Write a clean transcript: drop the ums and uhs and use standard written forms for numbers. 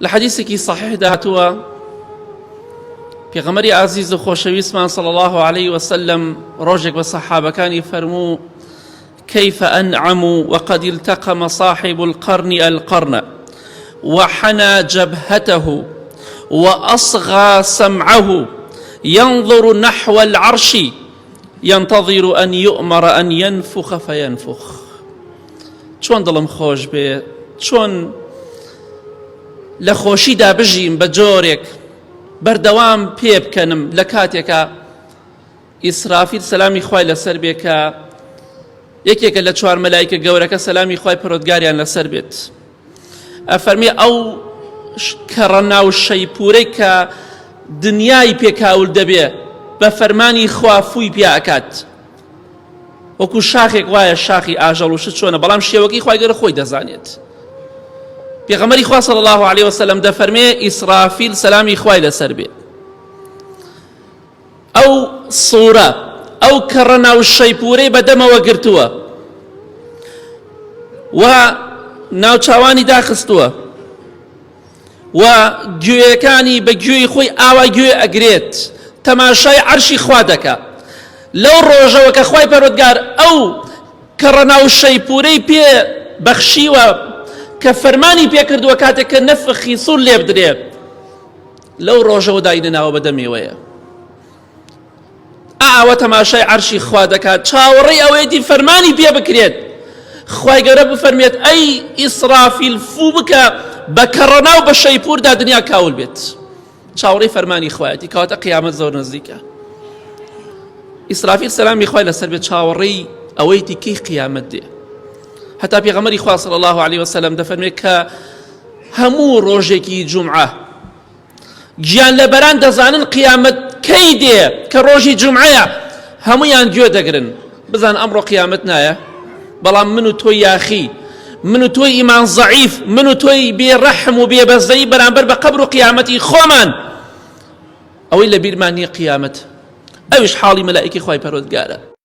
لە حەدیسێکی صحیحدا هاتووە پێغەمبەری ئازیز و خۆشەویستمان صلی الله علیه وسلم ڕۆژێک بە سەحابەکانی فەرموو كيف أنعم وقد التقم صاحب القرن القرن وحنى جبهته وأصغى سمعه ينظر نحو العرش ينتظر أن يؤمر أن ينفخ فينفخ چۆن دڵم خۆش بێ چۆن لە خۆشیدا بژیم بە جۆرێک بەردەوام پێ بکەنم لە کاتێکا ئیسرافیل سەلامی خوای لەسەر بێ کە یەکێکە لە چوار مەلایکە گەورەکە سەلامی خوای پەرۆدگاریان لەسەر بێت ئەفەرمی ئەو کەڕەنا و شەیپورەی کە دنیای پێکاول دەبێ بە فەرمانی خوا فووی پیا ئەکات وەکو شاخێک وایە شاخی ئاژەڵ و شت چۆنە بەڵام شێوەکەی خوای گەورە خۆی دەزانێت پێغەمبەری خوا صلی الله علیه وسلم دەفەرمێ ئیسرافیل سەلامی خوای لەسەر بێ ئەو سوورە ئەو کەڕەنا و شەیپورەی بەدەمەوە گرتووە و ناوچاوانی داخستووە و گوێیەکانی بە گوێی خۆی ئاوا گوێ ئەگرێت تەماشای عەرشی خوا دەکا لەو ڕۆژەوە کە خوای پەروەردگار ئەو کەڕەنا و شەیپورەی پێ بەخشیوە کە فەرمانی پێکردووە کاتێک کە نەفخی سوور لێبدرێ لەو ڕۆژەوە داینەناوە بە دەمێوەیە ئاوا تەماشای عەرشی خوا دەکات چاوەڕێی ئەوەیەتی فەرمانی پێ بکرێت خوای گەورە بفەرمێت ئەی ئیسرافیل فوو بکە بە کەڕەنا و بە شەیپوردا دنیا کاول بێت چاوەڕێی فەرمانی خوایەتی کەواتە قیامەت زۆر نزیکە ئیسرافیل سەلامی خوای لەسەر بێت چاوەڕێی ئەوەیتی کەی قیامەت دێ هەتا پێغەمبەری خوا صلی الله علیه وسلم دەفەرمێت کە هەموو ڕۆژێکی جومعە گیانلەبەران دەزانن قیامەت کەی دێ کە ڕۆژی جومعەیە هەمویان گوێ دەگرن بزان ئەمڕۆ قیامەت نایە بەڵام من و تۆی یاخی من و تۆی ئیمان زەعیف من و تۆی بێڕەحم و بێبەزەیی بەرامبەر بە قەبر و قیامەتی خۆمان ئەوەی لە بیرمان نییە قیامەت ئەویش حاڵی مەلائیکی خوای پەروەردگارە.